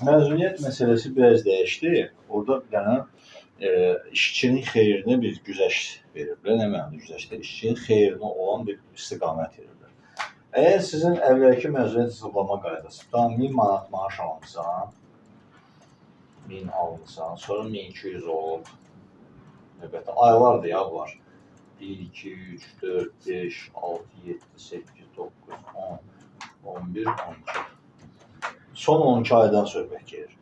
Məzuniyyət məsələsi biraz dəyişdi. Orada bir dənə işçinin xeyrinə bir güzəşt veriblər. Nə mənada güzəşt? İşçinin xeyrinə olan bir istiqamət veriblər. Əgər sizin əvvəlki məzuniyyət hesablama qaydası tam 1000 manat maaş almısan, 1000 almısan, sonra 1200 olub. Növbəti aylardır ya bunlar. 1, 2, 3, 4, 5, 6, 7, 8, 9, 10, 11, 12. Son 12 aydan söhbət gedir.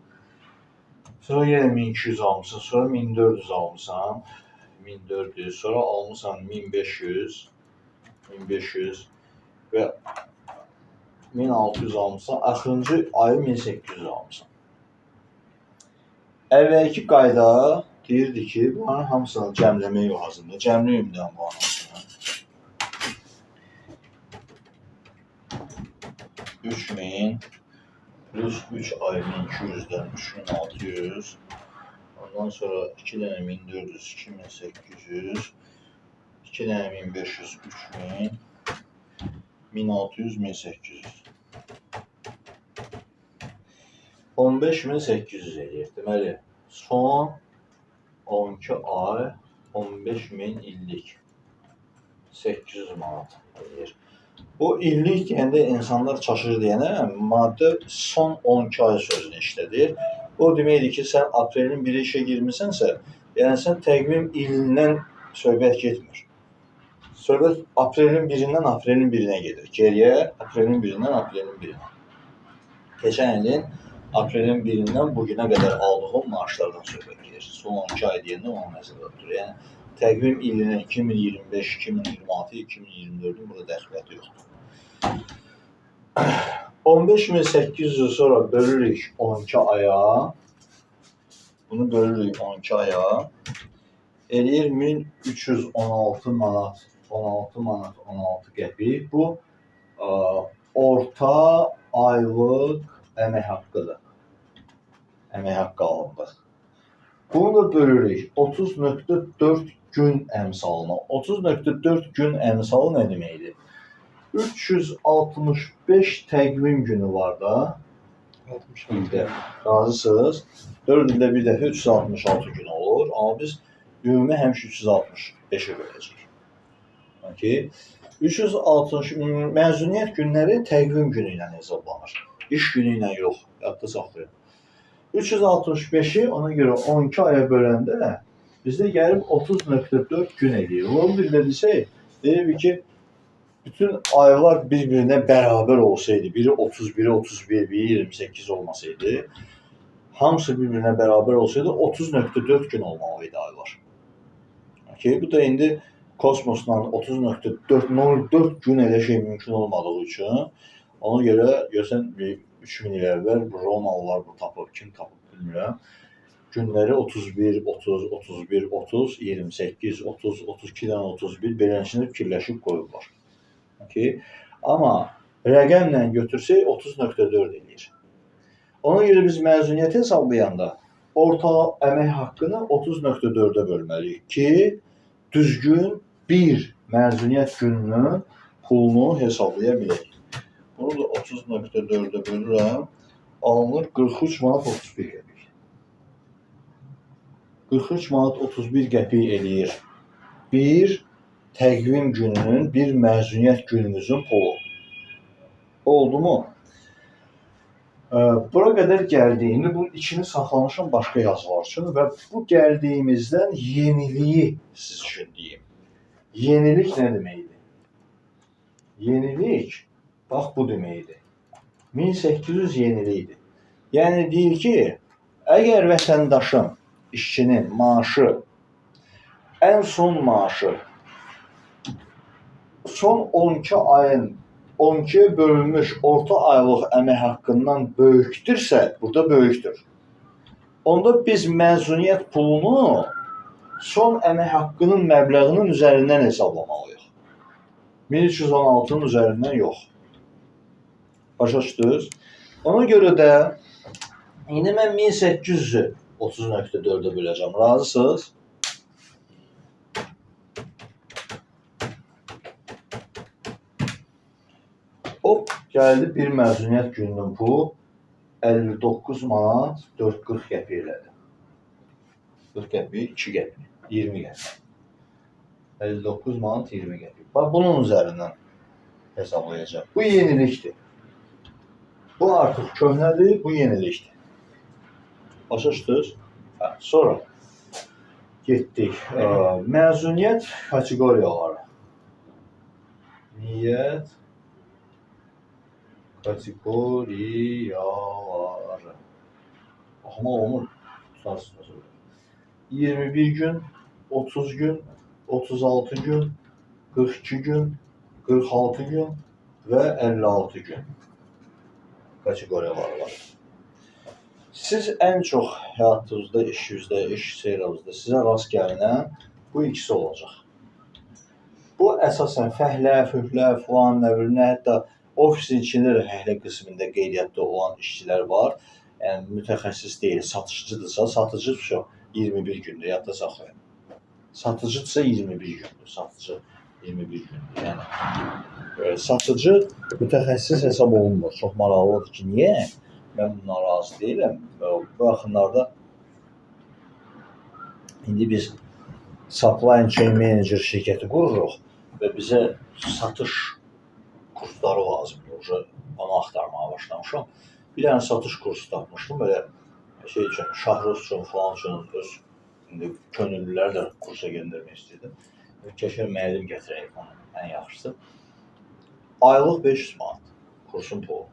Sonra yenə 1200 almısan, sonra 1400 almısan, 1400, sonra almısan 1500, 1500 və 1600 almısan, axırıncı ayı 1800 almısan. Əvvəlki qayda deyirdi ki, bunların hamısını cəmləmək lazımdır. Cəmləyim də bunların hamısını. 3000 plus 3 ay 1200'den 3600. Ondan sonra 2 dənə 1400, 2800, 2 dənə 1500, 3000, 1600, 1800. 15800 eləyir. Deməli, son 12 ay 15000 illik 800 manat eləyir. Bu illik deyəndə insanlar çaşır deyənə maddə son 12 ay sözünü işlədir. O deməkdir ki, sən aprelin 1-i işə girmisənsə, yəni sən təqvim ilindən söhbət getmir. Söhbət aprelin 1-dən aprelin 1-inə gedir. Geriyə aprelin 1-dən aprelin 1-inə. Keçən ilin aprelin 1-dən bu günə qədər aldığım maaşlardan söhbət gedir. Son 12 ay deyəndə onu nəzərdə tutur. Yəni təqvim ilinə 2025, 2026, 2024-ün burada dəxliyyəti yoxdur. 15.800-ü sonra bölürük 12 aya. Bunu bölürük 12 aya. Eləyir 1316 manat, 16 manat 16 qəpik. Bu orta aylıq əmək haqqıdır. Əmək haqqı alındı. Bunu da bölürük 30.4 gün əmsalına. 30.4 gün əmsalı nə deməkdir? 365 təqvim günü var da 66. ildə. Razısınız? 4 ildə bir dəfə 366 gün olur, amma biz ümumi həmişə 365-ə böləcəyik. Okay. 360 məzuniyyət günləri təqvim günü ilə hesablanır. İş günü ilə yox. Yadda saxlayın. 365-i ona görə 12 aya böləndə bizdə gəlib 30.4 gün eləyir. Onu bir də desək, deyirik ki, bütün aylar bir-birinə bərabər olsaydı, biri 30, biri 31, biri 28 olmasaydı, hamısı bir-birinə bərabər olsaydı 30.4 gün olmalı idi aylar. Okay, bu da indi kosmosla 30.4 gün elə şey mümkün olmadığı üçün ona görə görsən bir 3000 il əvvəl bu Romalılar bu tapıb, kim tapıb bilmirəm. Günləri 31, 30, 31, 30, 28, 30, 32 dənə 31 belənsini fikirləşib qoyublar. Okay. Amma rəqəmlə götürsək 30.4 eləyir. Ona görə biz məzuniyyəti hesablayanda orta əmək haqqını 30.4-ə bölməliyik ki, düzgün bir məzuniyyət gününün pulunu hesablaya bilək. Bunu da 30.4-ə bölürəm. Alınır 43 manat 31 qəpik. 43 manat 31 qəpik eləyir. Bir təqvim gününün, bir məzuniyyət günümüzün pulu. Oldu mu? Bura qədər gəldik. İndi bunun içini saxlamışam başqa yazılar üçün və bu gəldiyimizdən yeniliyi siz üçün deyim. Yenilik nə deməkdir? Yenilik bax bu deməkdir. 1800 yenilikdir. Yəni deyir ki, əgər vətəndaşın, işçinin maaşı ən son maaşı son 12 ayın 12-yə bölünmüş orta aylıq əmək haqqından böyükdürsə, burada böyükdür. Onda biz məzuniyyət pulunu son əmək haqqının məbləğinin üzərindən hesablamalıyıq. 1316-nın üzərindən yox. Başa düşdünüz? Ona görə də indi mən 1800-ü 30.4-ə böləcəm. Razısınız? Hop, gəldi bir məzuniyyət gününün pulu 59 manat 4,40 qəpik elədi. 40 qəpik, 2 qəpik, 20 qəpik. 59 manat 20 qəpik. Bax, bunun üzərindən hesablayacaq. Bu yenilikdir. Bu artıq köhnədir, bu yenilikdir. Başa düşdünüz? Hə, sonra getdik. Məzuniyyət kateqoriyaları. Niyyət kateqoriyaları. Oxumaq olmur. Tutarsınız. 21 gün, 30 gün, 36 gün, 42 gün, 46 gün və 56 gün kateqoriyaları var. Siz ən çox həyatınızda, işinizdə, iş sferanızda sizə rast gəlinən bu ikisi olacaq. Bu əsasən fəhlə, fühlə, filan, nə bilim, nə, hətta ofisin içində də fəhlə qismində qeydiyyatda olan işçilər var. Yəni mütəxəssis deyil, satıcıdırsa, satıcı 21 gündür, yadda saxlayın. Satıcıdırsa 21 gündür, satıcı 21 gündür. Yəni satıcı mütəxəssis hesab olunmur. Çox maraqlıdır ki, niyə? Mən bundan razı deyiləm. Bu yaxınlarda indi biz Supply Chain Manager şirkəti qururuq və bizə satış kursları lazımdır. Onu axtarmağa başlamışam. Bir dənə satış kursu tapmışdım. Belə şey üçün, Şahruz üçün, falan üçün öz indi könüllüləri də kursa göndərmək istəyirdim. Keçən müəllim gətirəyik onu, ən yaxşısı. Aylıq 500 manat kursun pulu.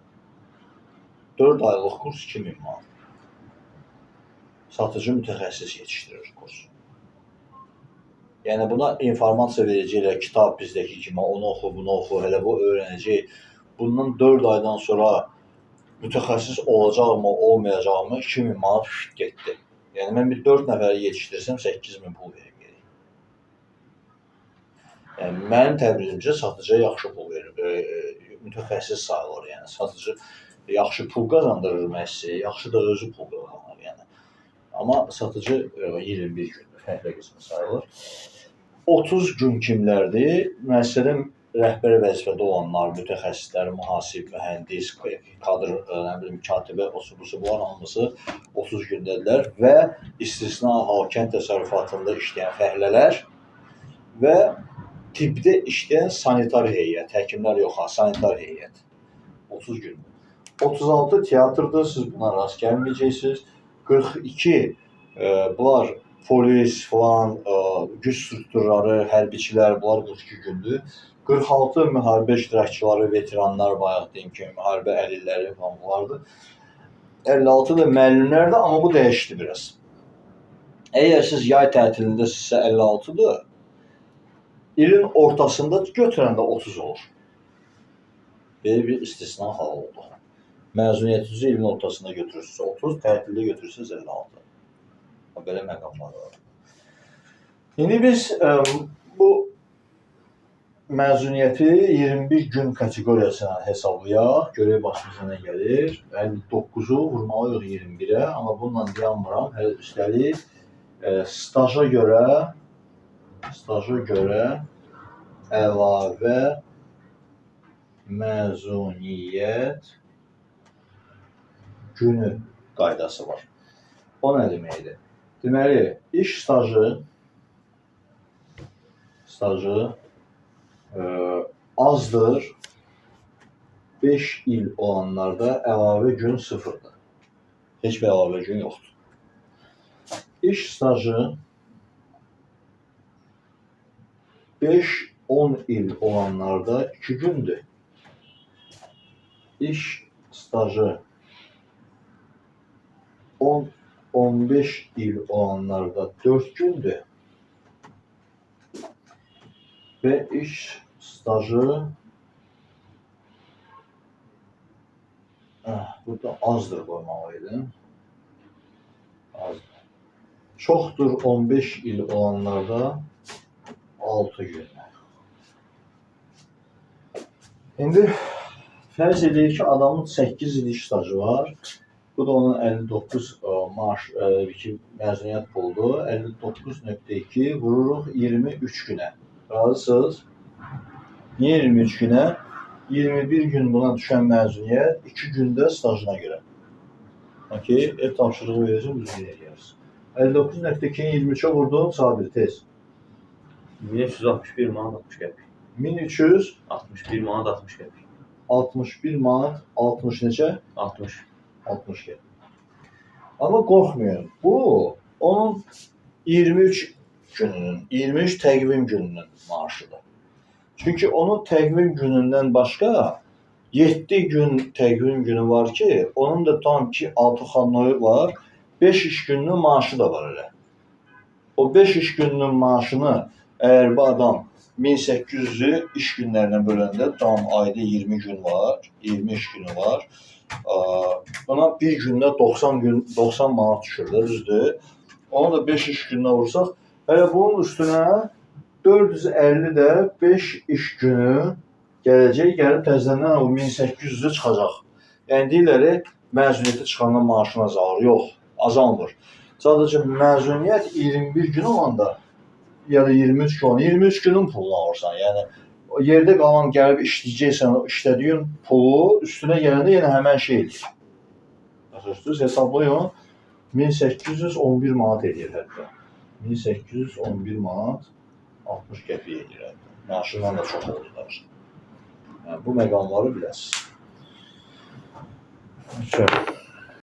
4 aylıq kurs 2000 manat. Satıcı mütəxəssis yetişdirir kurs. Yəni buna informasiya verəcəklər, kitab bizdəki kimi, onu oxu, bunu oxu, hələ bu öyrənəcək. Bundan 4 aydan sonra mütəxəssis olacaqmı, olmayacaqmı 2000 manat getdi. Yəni mən bir 4 nəfəri yetişdirsəm 8000 pul verim gerək. Yəni mənim təbrizimcə satıcıya yaxşı pul verir, mütəxəssis sayılır. Yəni satıcı yaxşı pul qazandırır müəssisəyə, yaxşı da özü pul qazanır yəni. Amma satıcı 21 gündür, fəhlə qismi sayılır. 30 gün kimlərdir? Müəssisədə rəhbər vəzifədə olanlar, mütəxəssislər, mühasib, mühəndis, kadr, nə bilim, katibə, osu, busu, bunlar hamısı 30 gündədirlər və istisna hal kənd təsərrüfatında işləyən fəhlələr və tibbdə işləyən sanitar heyət, həkimlər yox ha, sanitar heyət 30 gün. 36 teatrdır, siz buna rast gəlməyəcəksiniz. 42 bunlar polis falan, güc strukturları, hərbiçilər, bunlar 42 gündür. 46 müharibə iştirakçıları, veteranlar, bayaq deyim ki, müharibə əlilləri falan bunlardır. 56 da müəllimlərdir, amma bu dəyişdi biraz. Əgər siz yay tətilindəsinizsə 56-dır, ilin ortasında götürəndə 30 olur. Belə bir istisna hal oldu. Məzuniyyətinizi ilin ortasında götürürsünüz 30, tətildə götürürsünüz 56. Belə məqamlar var. İndi biz bu məzuniyyəti 21 gün kateqoriyasına hesablayaq. Görək başımıza nə gəlir. 59-u vurmalıyıq 21-ə, amma bununla dayanmıram. Hələ üstəlik staja görə əlavə məzuniyyət günü qaydası var. O nə deməkdir? Deməli, iş stajı azdır. 5 il olanlarda əlavə gün sıfırdır. Heç bir əlavə gün yoxdur. İş stajı 5-10 il olanlarda 2 gündür. İş stajı 10-15 il olanlarda 4 gündür. Və iş stajı burada azdır qoymalıydım. Azdır. Çoxdur 15 il olanlarda 6 gün. İndi fərz edək ki, adamın 8 il iş stajı var. Bu da onun 59 maaş, məzuniyyət puludur. 59.2 vururuq 23 günə. Razısınız? Niyə 23 günə? 21 gün buna düşən məzuniyyət, 2 gündə stajına görə. Okey, ev tapşırığı verəcəm, düzgün eləyərsiniz. 59.2-ni 23-ə vurdun, Sabir, tez. 1361 manat 60 qəpik. 1361 61 manat 60 qəpik. manat 60 neçə? 60. 60 qəpik. Amma qorxmayın. Bu onun 23 gününün, 23 təqvim gününün maaşıdır. Çünki onun təqvim günündən başqa 7 gün təqvim günü var ki, onun da tam ki 6 xannoyu var, 5 iş gününün maaşı da var elə. O 5 iş gününün maaşını əgər bu adam 1800-ü iş günlərinə böləndə tam ayda 20 gün var, 20 iş günü var. Buna bir gündə 90 gün 90 manat düşür də, düzdür? Onu da 5 iş gününə vursaq, hələ bunun üstünə 450 də 5 iş günü gələcək, gəlib təzədən o 1800-ü çıxacaq. Yəni deyirlər, məzuniyyətə çıxandan maaşın azalır. Yox, azalmır. Sadəcə məzuniyyət 21 gün olanda ya da 23 gün, 23 günün pulunu alırsan. Yəni o yerdə qalan gəlib işləyəcəksən, o işlədiyin pulu üstünə gələndə yenə həmən şey eləyir. Başa düşdünüz? Hesablayın. 1811 manat eləyir hətta. 1811 manat 60 qəpik eləyir hətta. Maaşından da çox oldu da. Yəni, bu məqamları biləsiniz. Okay.